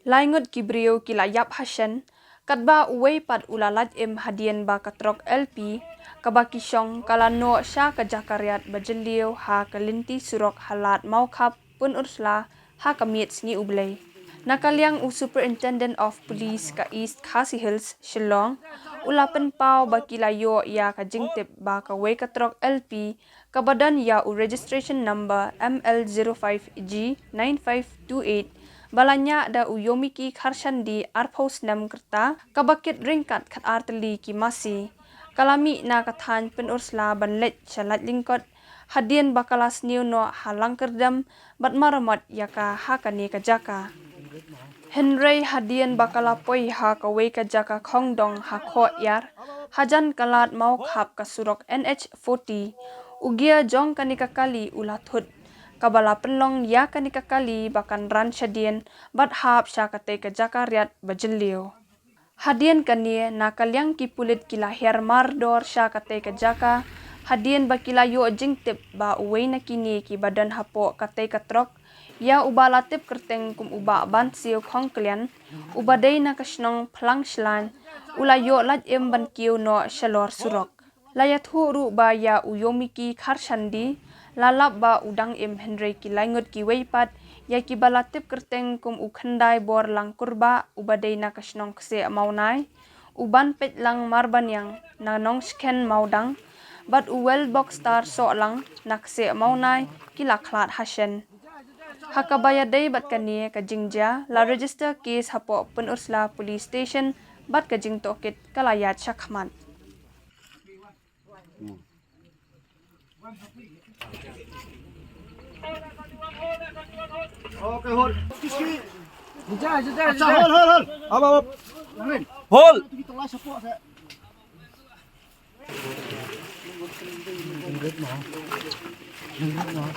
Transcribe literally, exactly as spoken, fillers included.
Lai ngut ki briew ki la ïap hashen, katba uwei pat u la lait im hadien ba ka trok L P kaba ki shong ka la noh sha ka jaka riat ba jylliew ha ka lynti surok ha Lad Mawkhap, Pynursla, ha ka miet sngi U Blei. Na ka liang u Superintendent of Police ka East Khasi Hills, Shillong, u la pynpaw ba ki la ïoh ïa ka jingtip ba kawei ka trok L P kaba don ïa u registration number M L zero five G nine five two eight, ba la ñiah da u Yomiki Kharshandi, arphew snem kyrta, kaba kit ryngkat khatar tylli ki masi, ka la mih na ka thaiñ Pynursla ban leit sha Laitlyngkot, hadien ba ka la sniew noh ha Langkyrdem bad maramot ïa ka ha kane ka jaka. Hynrei hadien ba ka la poi ha kawei ka jaka khongdong ha Khohiar, hajan ka Lad Mawkhap ka surok N H forty, u gear jong kane ka kali u la thut, kaba la pynlong ïa kane ka kali ba kan ran shadien bad hap sha katei ka jaka riat ba jylliew. Hadien kane, na ka liang ki pulit ki la hiar mardor sha katei ka jaka, hadien ba ki la ïoh jingtip ba uwei na kine kiba don hapoh katei ka trok, ïa uba la tip kyrteng kum u Bah Bansiew Khongklian, uba dei na ka shnong Phlangshlaiñ, u la ïoh lait im ban kiew noh shalor surok. La ïathuh ruh ba ïa u Yomiki Kharshandi la lap ba u dang im, hynrei ki lai ngut kiwei pat, ïa kiba la tip kyrteng kum u Khyndai Borlang Kurbah, uba dei na ka shnong Kseh Mawnai, u Banpeitlang Marbaniang na Nongshken Mawdang, bad u Welbokstar Sohlang na Kseh Mawnai, ki la khlad hashen. Ha kaba ïadei bad kane ka jingjia, la register case hapoh Pynursla Police Station bad ka jingtohkit ka la ïaid shakhmat. Okay, hold. Acha, hold, hold, hold. Up, up, up. Hold. Hold.